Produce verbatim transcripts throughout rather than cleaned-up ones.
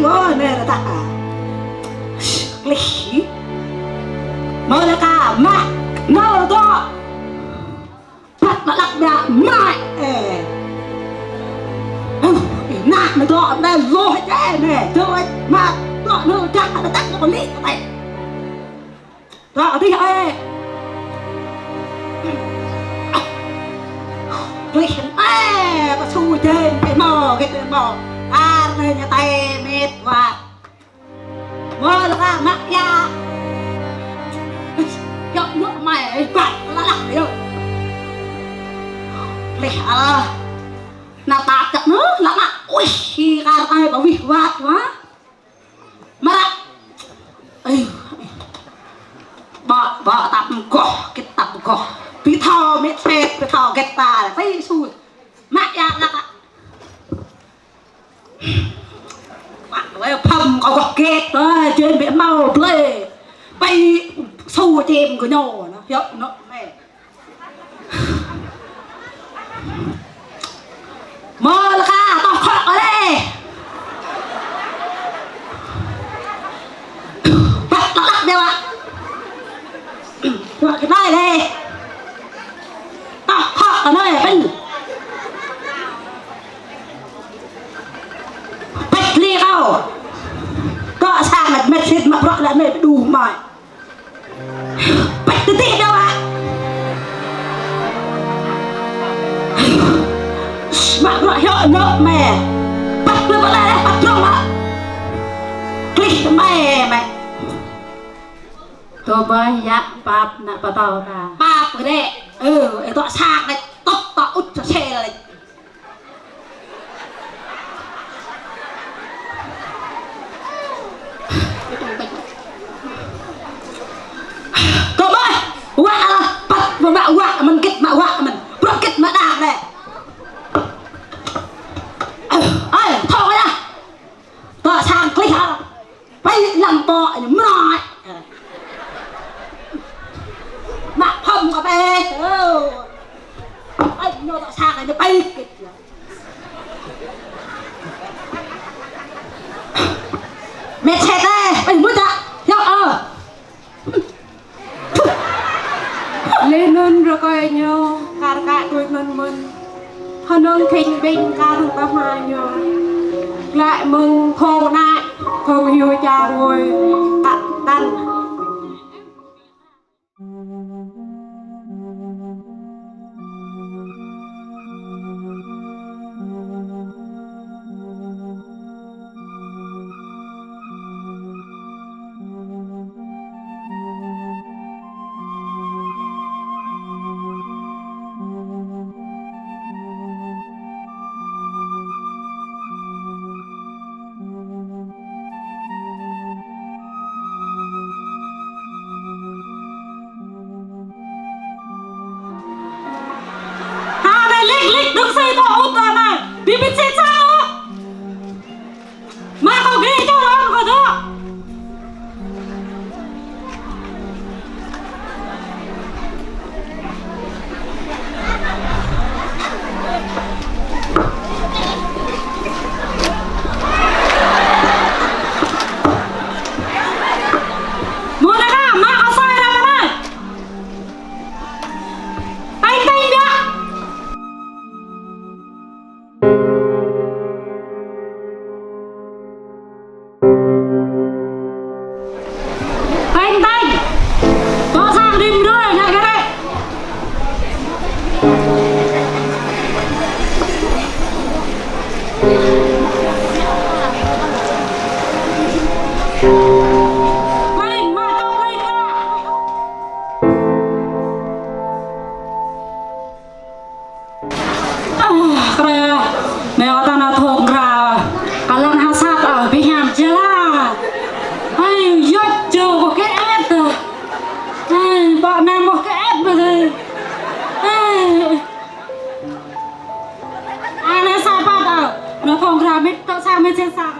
Ơ, anai rơtah. Klih. Mơ̆ lĕ kơ mă, nao rơtah. Păt lăk lăk biă mă, ơ. Ơ, ih, nă, nă dŏ, nă loh, ơ, nă, dŏ, mă, dŏ, nă, dah, nă, dah, nă, lĕ, nă. Dŏ, dih, ơ. Klih, ơ, pơsu jên, ơ, mơ̆, git, ơ, mơ̆. Ar, nă, ñu tơi, mĕt, wa. Mơ̆ lăk mă ia. Yơh, yơh, mai, ih, păt, lăk lăk, yơh. Klih, ah. Nă păt kăt nă, lăk mă. Uih, kar ai, ƀu wih wăt, wa. Mă ră. Ih. Ƀă, ƀă, tăp mơgoh, git tăp mơgoh. Pi thâo, mĕt pĕt, pi thâo, git ta, pi sui. Mă ia, lăk mă. Wă, wă, phăm kâo gŏh gĕt, ơ, jên ƀĕ mâo blơi. Pai su čem kơ ñu, nă, yơh, nă, mĕ. Mơ̆ lăk kơ, tŏh khŏk kơ lĕ. Păt lăk lăk biă wă. Wă kơ nai lĕ. Tŏh khŏk kơ nai, pĕn. Pĕt lĕ kâo. Kâo sang mĕt mĕt sĭt mă bruă lĕ mĕt đu mă. Pĕt tơtih đao ă. Mă bruă hiơ̆ nŏ mĕ. Păt lĕ păt lĕ păt drŏng ă. Klih mĕ mĕ. Tơ ƀai yă pap nă pơtâo ta. Pap kơ đĕ. Ơ, ê tŏ sang đĕ. Tŏk tŏ ŭt sơsel đĕ. Kơ ƀai, wă lah, păt mă wă mơ̆n, git mă wă mơ̆n, bruă git mă đak đĕ. Ơi, thâo kơ yă. Tŏ sang klih hă. Pai lăng pŏ ñu mơnai. Mă phŏm kơ ƀai. Ơ. Pai ñu tŏ sang ñu pai kĕt. Mĕt sĕt ơ. Pai mŭt ă. Yơh ơ. Lĕ anŭn rơkơi ñu, kar kaĭ tui anŭn mơ̆n. Hơnơ̆ng khĭn ƀing kar tơhma ñu. Glaĭ mơ̆ng khŏng anai, khŏng hyu čar ngui, tă tăn. Ha, anai lĕk, lĕk, dŏng sĕ tŏ ŭt tŏ anai. Bi bit sĕ sa ôh. Mă kâo gĕ čô rŏng kâo dŏ. Mơ̆ anai kơ, mă kâo soi răm anai. Tañ tañ biă. Tañ tañ. Tŏ sang rĭm hrơi ngă kơ rĕ. Tañ, mă tŏ tañ ngă. Ah, kre, meo ta na thok ra. Kalang ha sat ah, bi hiam jela. Ai, yot jo ko ke et. Ai, ba nang ko ke et ba dei. Ai. Anai sa pat ah. Na thok ra mit tŏ sang mit sĕ sang.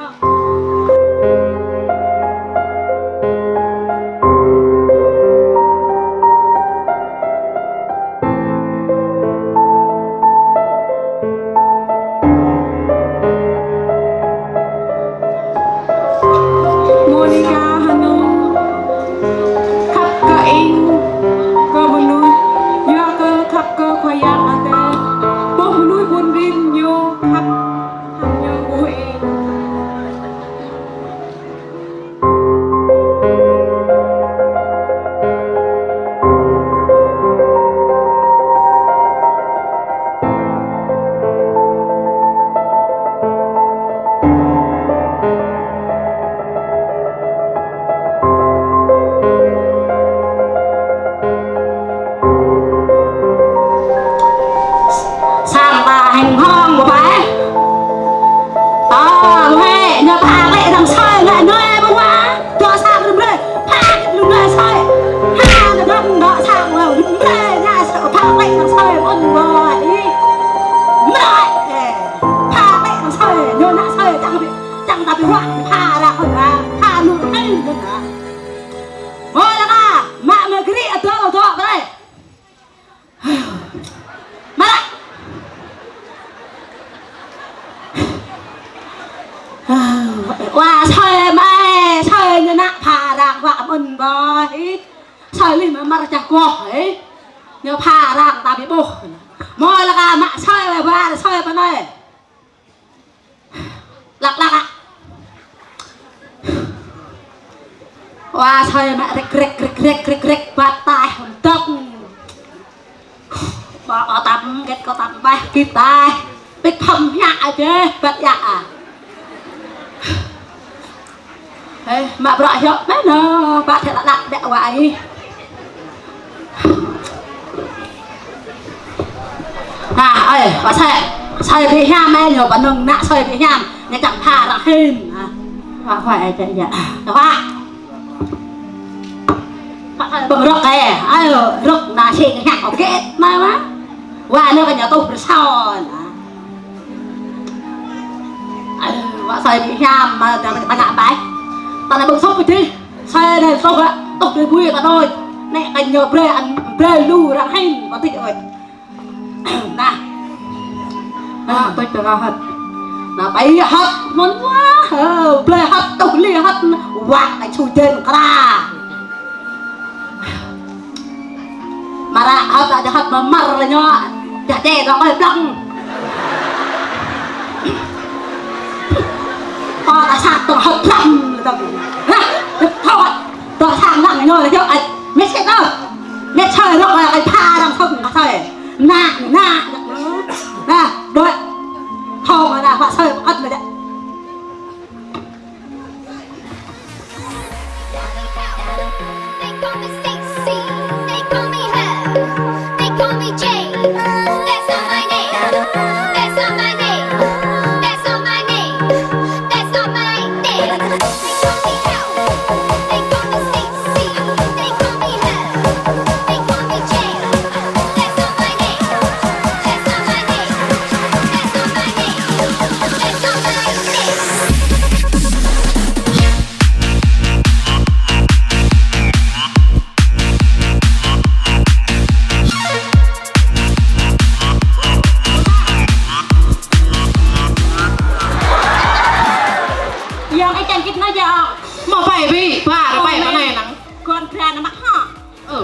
Wa, soi mă, soi ñu nă pha răng wa mơ̆n ƀơi. Soi lih mă mă čah koh, ê. Ñu pha răng ta ƀu ƀuh. Mơi lă ka mă soi wa, soi pơ anai. Lăk, lăk, lăk. Wa, soi mă rek, rek, rek, rek, rek, rek, ƀăt taih, dŏk. Ƀă kơ tăm, gĕt kơ tăm, ƀah, gĕt taih. Pik phăm hiă aja, ƀăt hiă a. Ê, mă bruă hiăp mơ̆n, ƀă thĕ lăk lăk ƀĕ wa ih. Nă, ơi, wa soi, soi ƀu hiam ê, ñu pơnơ̆ng nă soi ƀu hiam, ñu čang pha răng hĭn. Wa, wa, ê, ê, ê. Wa. Ƀơ̆ng rơ̆k ê, ơi, rơ̆k nă sĭ hiăp, ôkê, mă wa. Wa, ñu kơ ñu tuh rơsao nă. Ơ, wa soi ƀu hiam, mă, ta, ta ngă ƀai. Ta nă ƀơ̆ng sŏp pơdih. Soi nă sŏp hă, tuh đuaĭ ƀuih ta đôč. Nĕ kơ ñu brơi ăn, brơi lu răng hĭn, pơdih ơi. Nă. Nă, tuh pơrah hăt. Nă, ƀai hăt, mơ̆n wa, ơ, brơi hăt, tuh li hăt, wa, kơ su jên kra. Mă ră hăt, ră hăt mă mă ră ñu. Čah čê ră kơi plăng. Kơ ta sat tơ̆ng hăt plăng lĕ tơ̆ng. Hă? Thâo hă? Tơ̆ng sang lăng ñu lĕ ñu ăt. Mĕt sĕt nă. Mĕt sơi ră kơi kơi pha răng sông kơ sơi. Nă, nă, nă. Nă, đuaĭ. Thâo mă nă, wa sơi pơkăt mă đă. They call me Stacy, they call me Hell, they call me Jane. That's not my name, that's not my name, that's not my name, that's not my name. They call me Hell, they call me Stacy, they call me Hell, they call me Jane. That's not my name, that's not my name, that's not my name, that's not my name. Yơh, ih čang git nă yơh. Mă ƀai ƀi, ba, ƀai pơ anai năng. Kon bra nă mă hă. Ơ.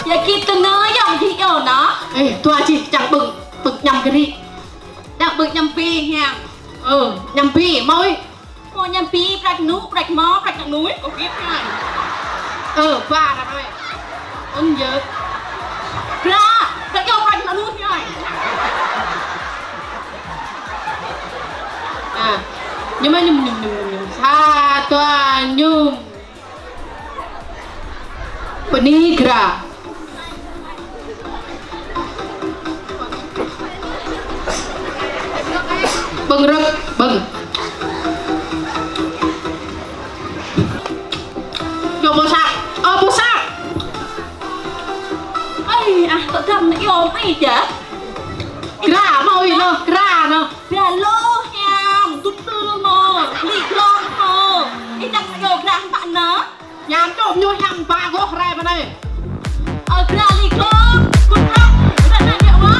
Yơh git tơ nơ yơh hĭ yơh nă. Ê, dua čih čang ƀơ̆ng, ƀơ̆ng añăm gơri. Čang ƀơ̆ng añăm pi hiam. Ơ, añăm pi, mơi. Ơ, añăm pi, prăk nu, prăk mă, prăk nă nu, kơ git hiam. Ơ, ba ră mơi. Ôn yơh. Bra, prăk yơh prăk nă nu hiam. A, ñum, ñum, ñum, ñum, ñum. Sa, dua, ñum. Bơni gra. Ƀơ̆ng rơ̆k, ƀơ̆ng. Yơh pô săk, ơ pô săk. Ơi, ah, tơdăm nă yơh ih yơh. Gra mă ih nă, gra nă. Gra lô hiam, dŭt tơl mơ̆, li glông mơ̆. Ih čang yơh gra hăng pă nă? Hiam čŏm ñu hiam ba gŏh rai pơ anai. Ơ, gra li glông, dŭt tơl, rai nă yơh wa.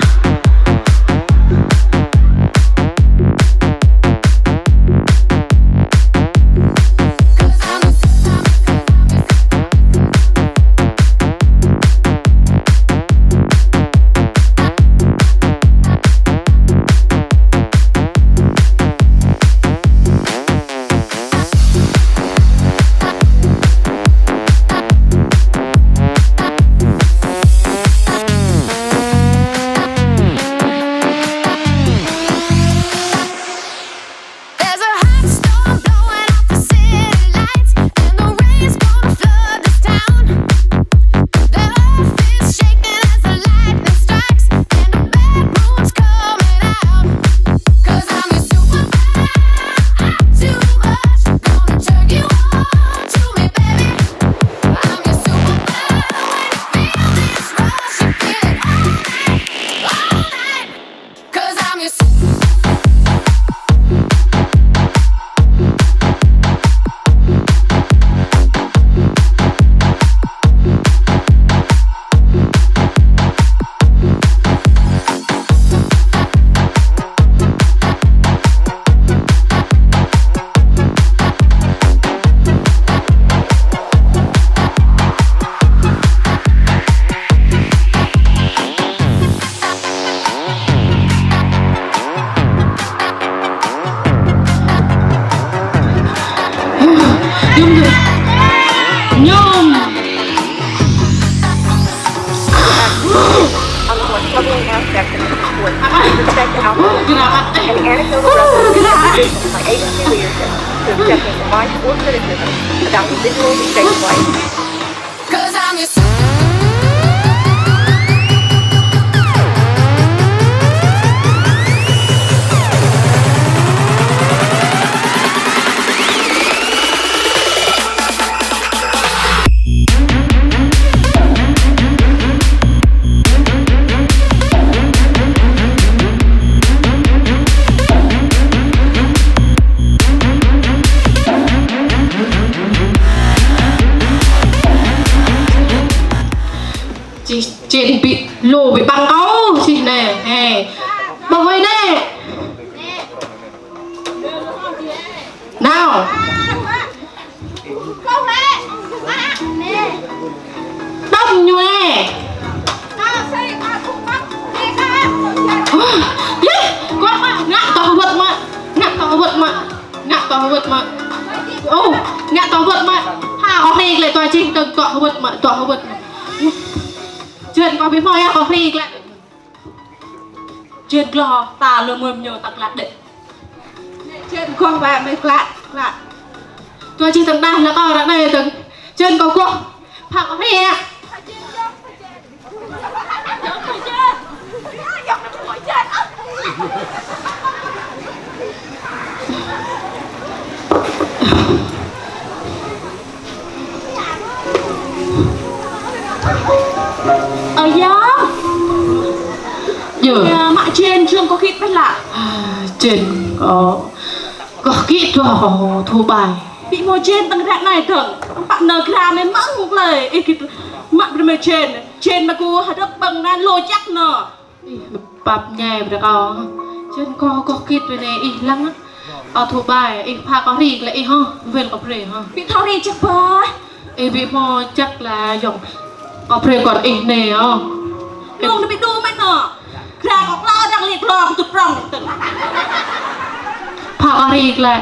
Ñum. Unlike other aspects of sports, respect outcomes and anecdotal references are sufficient for agency leadership to accept a response or criticism about individuals' sexual rights. Čih, čih ƀu lu ƀu păng kâo, čih anai. Hei. Ƀu hơi anai. Nao. Đŏm ñu anai. Yeh, kuă mă, ngă tŏ hơwơ̆t mă. Ngă tŏ hơwơ̆t mă. Ngă tŏ hơwơ̆t mă. Ơ, ngă tŏ hơwơ̆t mă. Ha, ôh, rê lĕ tŏ čih, tŏ hơwơ̆t mă, tŏ hơwơ̆t mă. Jên kâo ƀu hmâo yơh, ôh, rê lĕ. Jên glô, ta lơ mơ̆m ñu ta klă đĕ. Jên glô ba mơi klă, klă. Tui čih tơ̆ng đah lă kâo ră anai tơ̆ng. Jên kâo glô. Phak ria. Ơ yă. Yơ. Yă, mă Jên jơ̆ng kâo git ƀĕ lă. Jên kâo, kâo git dua kâo thu bai. Ƀu hmâo Jên tơ̆ng ră anai dơ̆ng. Pă nao gla mơi mơ̆ng plơi. Ih git mă brơi mơi Jên. Jên mă kâo hơdơ̆k ƀơ̆ng anŭn lu čăk nao. Ih, pap ñai brơi kâo. Jên kâo, kâo git brơi anai ih lăng. Ơ thu bai, ih pha kâo ri lĕ ih hŏ, wơl kâo brơi hŏ. Ƀu thâo ri čăk ƀă. Ih ƀu hmâo čăk lă yŏng. Kâo brơi kâo ih anai hŏ. Lông anai ƀu đu mơ̆n hŏ. Gra kâo klâo đang li glông tŭt prŏng tơ̆ng. Pha kâo ri lĕ.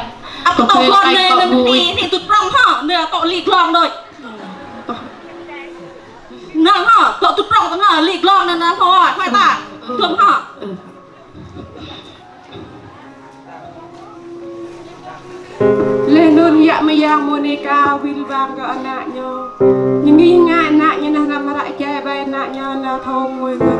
Ăp kâo tŏ brơi glông ai anai kâo anŭn ƀu ih. Anai, anai tŭt prŏng hŏ, anai tŏ li glông đôč. Anŭn hŏ, tŏ tŭt prŏng tơ̆ng hŏ, li glông anŭn hŏ, huai ta. Tơ̆ng hŏ. Laih anŭn yă mơyang Mônica wĭl wang kơ ană ñu. Ñu ngih ngă ană ñu nao hrăm hră jai ƀơi ană ñu nao thâo ngui ngă.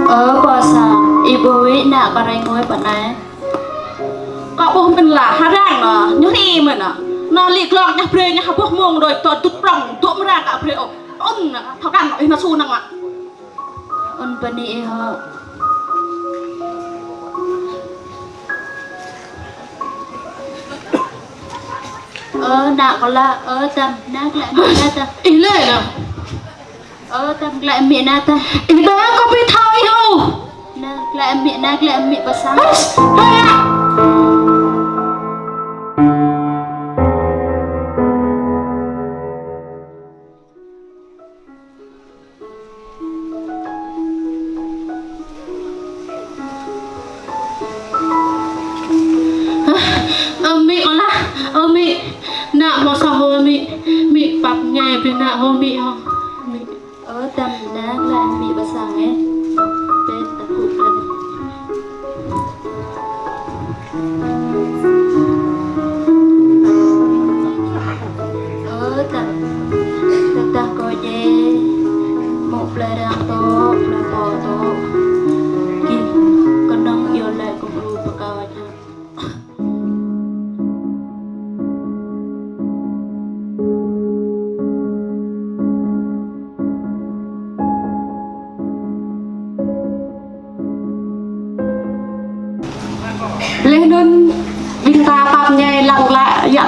Ơ, pô sang, ih ƀuh wĭ ană kâo rai ngui pơ anai. Kâo ƀuh mơ̆n lah, hơrang nă, ñu ri mơ̆n nă. Nă li glông ñu brơi ñu hơboh mông đôč tŏ tŭt prŏng, dŏ mơra kâo brơi ôh. Ôn nă, thâo kăn nă, ih nă su năng mă. Ôn bơni ih hŏ. Ơ, ană kâo lah, ơ, tăm, ană glaĭ amĭ ană tăm. Ih lĕ nă. Ơ, tăm glaĭ amĭ ană tăm. Ih đa kâo ƀu thâo ih ôh. Ană glaĭ amĭ, ană glaĭ amĭ pơ sang. Hus, hơ yă. Ơ amĭ, ơ lah, ơ amĭ, ană hmâo soh hŏ amĭ, amĭ pap ñai brơi ană hŏ amĭ hŏ. Amĭ. Ơ, tăm ană glaĭ amĭ pơ sang ĕ. Pĕ ta kŭ pĕ. Ơ, tăm, tơdah kâo djai, mŭk plơi arăng tŏ, plơi pô tŏ. Gih kơnơ̆ng iâu laĭ kơ mơ̆ pơkâo čang. Laih anŭn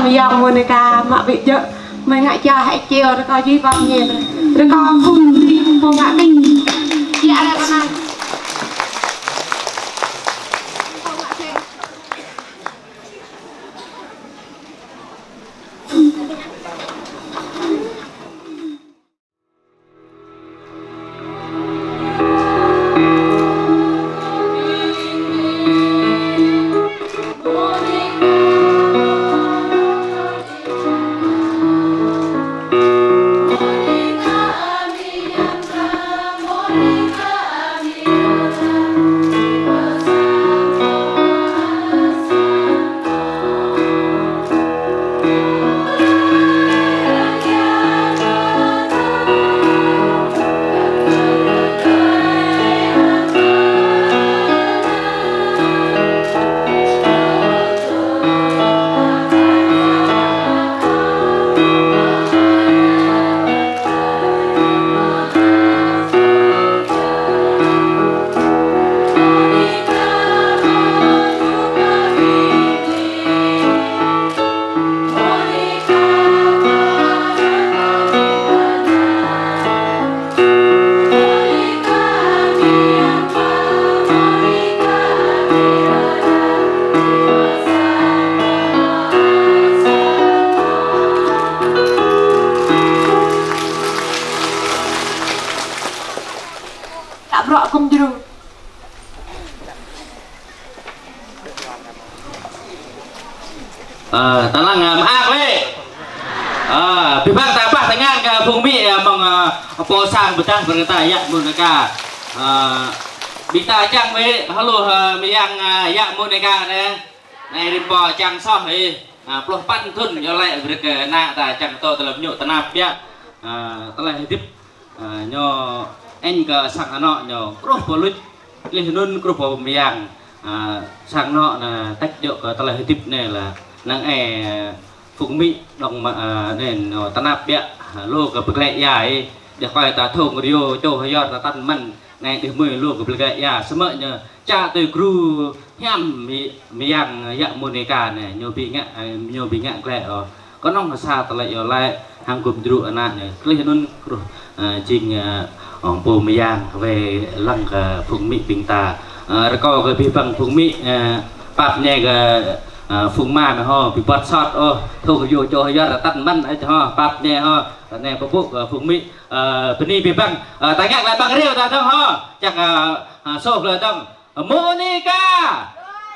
Yang Monica mă ƀiă jơ̆, mơi ngă ča hĕ čeo, rơkâo jih pap ñe, rơkâo phung ding pô ngă kinh. Jia ră anai. Tă bruă kơ djru. Ơ, ta lăng, ơ, mơak lĕ. Ơ, abih bang ta pah tơngan kơ phung amĭ, ơ, mơ̆ng, ơ, pô sang pơdah brơi kơ ta Yang Monica. Ơ, ƀing ta čang wơ̆t, hơlô, ơ, mơyang, ơ, Yang Monica anai. Anai rĭm pô čang soh ih. Ơ, pluh păn thŭn ñu lĕ brơi kơ ană ta čang tŏ tơlơi ñu tơnap biă. Ơ, tơlơi hơdip. Ơ, ñu ĕn kơ sang anŏ ñu, truh pơ luč, klih anŭn truh pơ mơyang. Ơ, sang anŏ anai tĕk djơ̆ kơ tơlơi hơdip anai lĕ năng ai, ơ, phung amĭ dŏng mă, ơ, anai ñu tơnap biă, ơ, lu kơ pơglĕ ia ih, djơ̆ kơi ta thŏng rơyô, čô hơyor ta tăn mơ̆n, anai dih mơi lu kơ pơglĕ ia, samơ̆ ñu ča tui gru hiam mơyang Yang Monica anai, ñu ƀu ngă, ơ, ñu ƀu ngă glĕ ôh. Kơnơ̆ng sa tơlơi iâu laĭ hăng gum djru ană ñu. Klih anŭn truh, ơ, jing, ơ, ong pô mơyang wai lăng kơ phung amĭ ƀing ta. Ơ, rơkâo kơ abih bang phung amĭ, ơ, pap ñe kơ, ơ, phung ama mơi hŏ, ƀu ƀuăt sot ôh, thŏng rơyô čô hơyor tăn mơ̆n ơi hŏ, pap ñe hŏ, anai pơpŭ kơ phung amĭ, ơ, bơni abih bang, ơ, ta ngă glaĭ bang rêu ta dơ̆ng hŏ, čang, ơ, ơ, soh glaĭ dơ̆ng. Monica!